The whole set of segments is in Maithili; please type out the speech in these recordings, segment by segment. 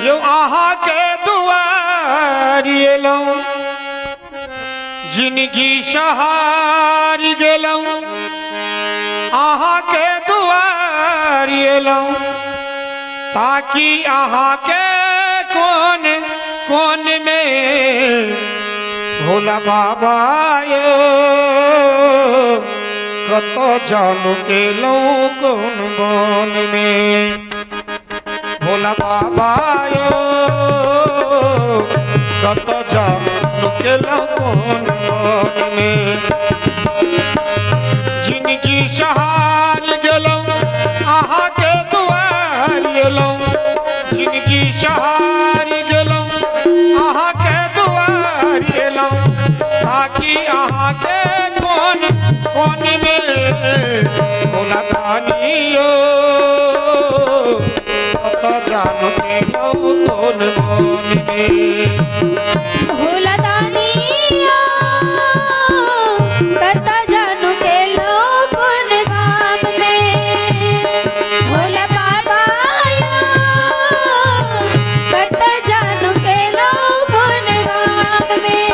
यो अहाँ के दुआरी एलहुँ, जिनगी सहारि गेलहुँ, अहाँ के दुआरी एलहुँ, ताकि अहाँ के कोन कोन में भोला बाबा यो कतऽ जानु केलहुँ कोन बन में। भोला बाबा यो कतऽ जानु केलहुँ कोन बन में। जिनगी सहारि गेलहुँ अहाँ के दुआरि एलहुँ, जिनगी सहारि गेलहुँ अहाँ के दुआरि एलहुँ, ताकि अहाँ के कोन कोन में भोला दानी यो कतऽ जानु केलहुँ कोन बन में। भोला दानी यो कतऽ जानु केलहुँ कोन गाम में। भोला बाबा यो कतऽ जानु केलहुँ कोन गाम में।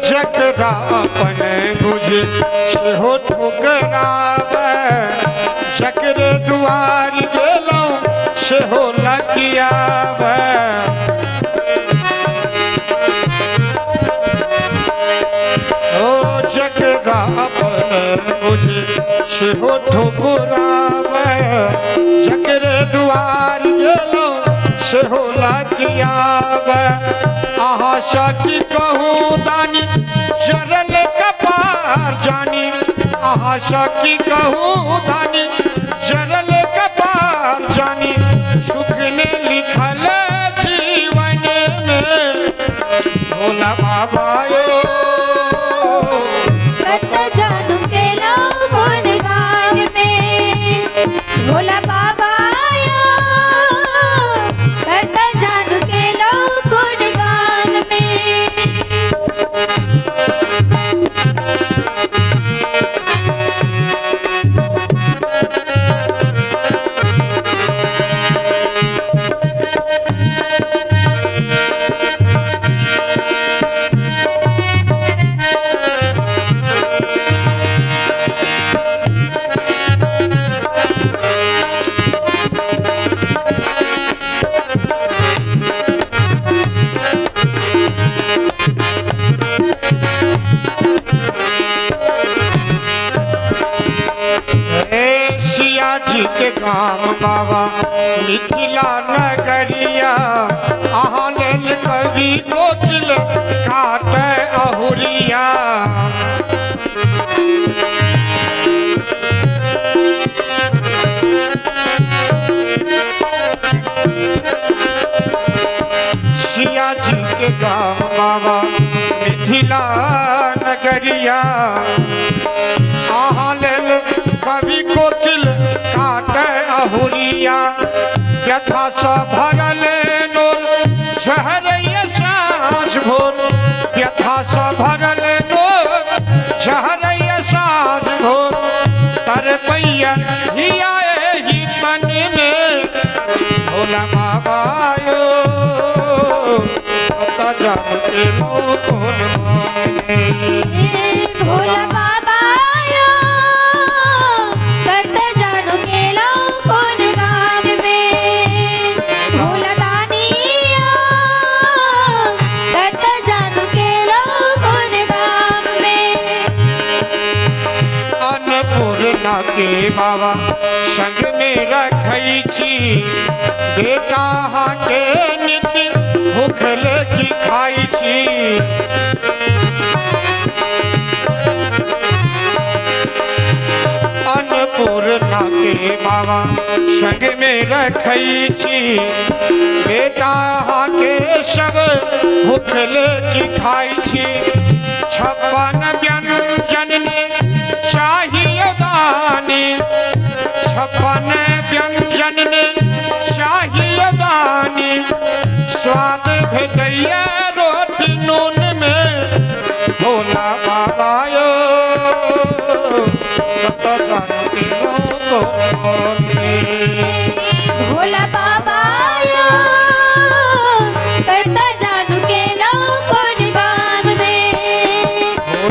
जकरा अपन बुझे सेहो ठुकरावे, जकरे दुआर गेलहुँ सेहो लगियावे। ओ जकरा अपन बुझे सेहो ठुकरावे, जकरे दुआर गेलहुँ सेहो लगियावे। अहाँ सँ की कहूँ दानी जरल कपार जानी, अहाँ सँ की कहूँ दानी जरल कपार जानी, सुख ने लिखल जीवन में। भोला बाबा यो कतऽ जानु केलहुँ कोन गाम में। भोला बाबा यो कतऽ जानु केलहुँ कोन गाम में। सिया जी के गाम बाबा मिथिला नगरिया, अहाँ लेल कवि कोकिल काटे अहुरिया। सिया जी के गाम बाबा मिथिला नगरिया, अहाँ लेल कवि कोकिल काटे अहुरिया। व्यथा सँ भरल नोर झहरैया साँझ भोर, व्यथा सँ भरल नोर झहरैया साँझ भोर, तरपैया हिया एहि तन में। भोला बाबा यो कतऽ जानु केलहुँ कोन बन में। भोला बाबा यो कतऽ जानु केलहुँ कोन गाम में। भोला दानी यो कतऽ जानु केलहुँ कोन गाम में। अन्नपूर्णा के बाबा संग में रखै छी, बेटा अहाँ के नित भूखल की खाइ छी। पूर्णा के बाबा संग में रखै छी। बेटा अहाँके सब भूखले की खाइ छी। 56 व्यंजन ने चाहिए दानी, 56 व्यंजन ने चाहिए दानी। स्वाद भेटैया रोटी नून में भोला बाबा यो कतऽ जानु केलहुँ कोन में। भोला बाबा यो कतऽ जानु केलहुँ कोन गाम में।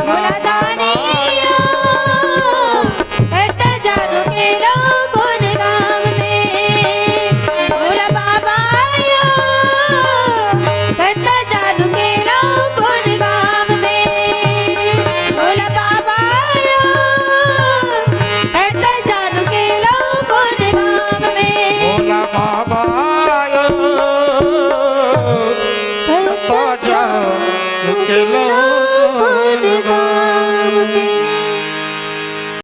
भोला दानी यो कतऽ जानु केलहुँ कोन गाम में। भोला बाबा यो कतऽ जानु केलहुँ कोन गाम में। भोला बाबा यो कतऽ जानु केलहुँ कोन गाम में। भोला बाबा यो कतऽ जानु केलहुँ कोन गाम में।